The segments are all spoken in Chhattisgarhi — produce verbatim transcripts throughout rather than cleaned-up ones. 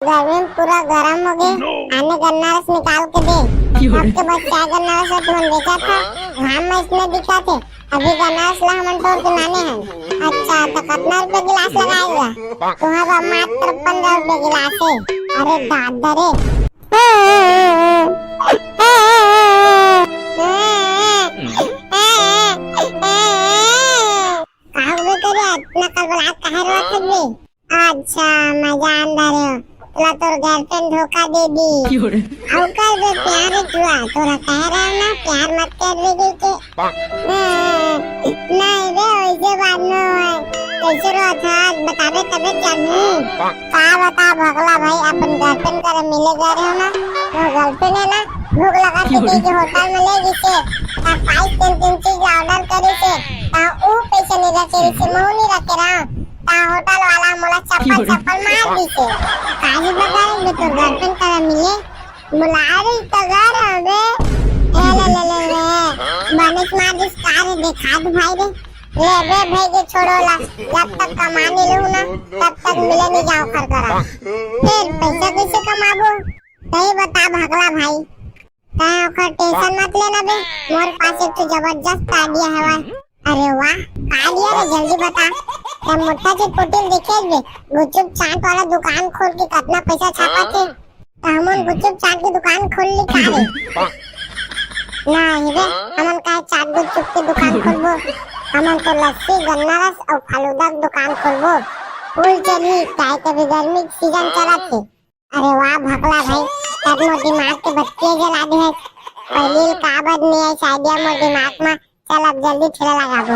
गर्मी में पूरा गरम हो गे। आने गन्ना रस निकाल के दे। आपके बस क्या गन्ना रस है तुमन बेचत हा? घाम में इसने दिखत हे। अभी गन्ना रस ला हमन तोड़ के लाने हन। अच्छा, तो कितना रुपए गिलास लगाएगा? तुम्हारा मात्र पन्द्रह रुपए गिलास है। अरे दादा रे। का होबे करे, इतना कलबलात काहे रोवत हस बे? अच्छा, मैं जान डारेंव, तोला तोर गर्लफ्रेंड धोखा दे दिस। अउ कर बे प्यार रे टुरा, तोला कहे रहेंव ना, प्यार मत कर बे कहिके। नहीं बे, वैसे बात न होय। कैसे रोवत हस, बताबे तबे जानहूं। का बता भगला भाई, अपन गर्लफ्रेंड करा मिले गए रहेंव ना, वो गर्लफ्रेंड हे ना, भूख लगत हे कहिके होटल में ले गिस हे, ता पाइस तीन तीन चीज ला ऑर्डर करिस हे, ता ऊ पैसा नहीं रखे रहिस हे, महूं नहीं रखे रहेंव, ता होटल वाला मोला चप्पल चप्पल मार दिस हे। काहे बता रे, तोर गर्लफ्रेंड करा मिले, बुला रही तो घर अबे। ए ले ले ले रे, बनेच मार दिस का रे, देखा दू भाई रे। ले बे भाई के छोड़ो ला, जब तक कमा नहीं लूं ना, तब तक मिले नहीं जांव ओखर करा। फिर पैसा कैसे कमाबो? तही बता भगला भाई। तैं ओखर टेंशन मत लेना बे, मोर पास एक ठो जबरदस्त आइडिया हवय। अरे वाह, का आइडिया रे, जल्दी बता। तैं मोटा जी कुटिल देखे बे, गुपचुप चाट वाला दुकान खोल के कितना पैसा छापत हे। त हमन गुपचुप चाट के दुकान खोल ली का रे? नहीं रे, हमन काहे चाट गुपचुप के दुकान खोलबो? हमन तो लस्सी, गन्ना रस अउ फालूदा के दुकान खोलबो। फुल चली, काहे के अभी गर्मी के सीजन चलत हे। अरे वाह भकला भाई, तब मोर दिमाग के बत्ती जला दे है। पहली का बद नहीं है आइडिया मोर दिमाग में। चल अब जल्दी ठेला लगाबो।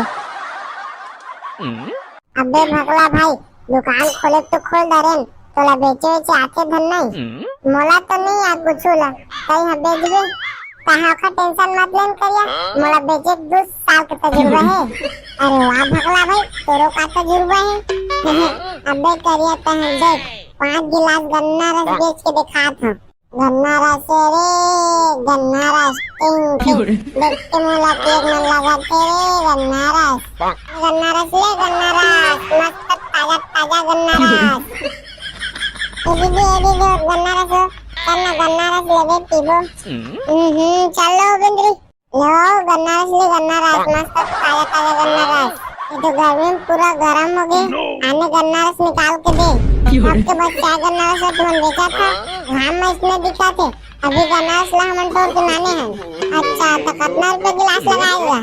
अबे भकला भाई, दुकान खोले तो खोल डरेन, तोला बेचे वेचे आथे धन नहीं। मोला तो नहीं आ कुछ ला, कहीं हम बेचबे। कहाँ का टेंशन मत लेन करिया, मोला बेचे दो साल के तजुर्बा है। अरे वाह भकला भाई, तोरो का तजुर्बा है। अबे करिया तहन देख, पांच गिलास गन्ना रस बेच के दिखात हूँ। गन्ना रस रे, गन्ना रस, टिंग, टिंग। देख के मोला पिए के मन लागत हे रे, गन्ना रस। गन्ना रस ले, गन्ना रस, मस्त ताजा, ताजा गन्ना रस। ए दीदी, ए दीदी, गन्ना रस हो, चल ना, गन्ना रस लेबे, पीबो। हम्म, चल लो, बिंदरी। लो, गन्ना रस ले, गन्ना रस, मस्त ताजा, ताजा गन्ना रस। ये तो गर्मी में पूरा गरम हो गे। आने गन्ना रस निकाल के दे। आपके बस क्या गन्ना रस है, तुमन बेचत हा? घाम में इसने दिखत हे। अभी गन्ना रस ला हमन तोड़ के लाने हन। अच्छा, तो कितना रुपए गिलास लगाएगा?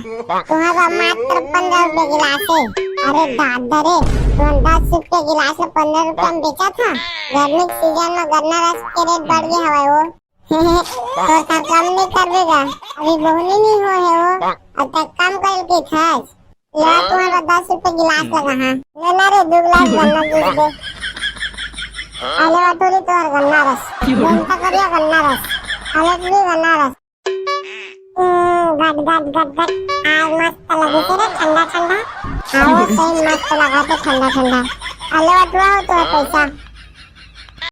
तुम्हारा मात्र पन्द्रह रुपए गिलास है। अरे दादा रे, तुमन दस रुपए गिलास ला पन्द्रह रुपए में बेचत हा? गर्मी के सीजन में गन्ना रस के रेट बढ़ गया हवा वो। तोर काम नहीं करबे गा, अभी बोहनी नहीं हो है वो। अब तक काम कर के खास। ले तुम्हारा दस रुपए गिलास लगा, हाँ। ले ना रे, दो गिलास गन्ना जूस दे। अले बटोरी तोर गन्ना रस। घंटा करिया गन्ना रस। अले भी गन्ना रस। हम्म, गट, गट, गट, गट। आज मस्त लगे से रे, ठंडा, ठंडा। हाँ, वो सही मस्त लगा थे, ठंडा, ठंडा। अले बटुआ हो तो पैसा।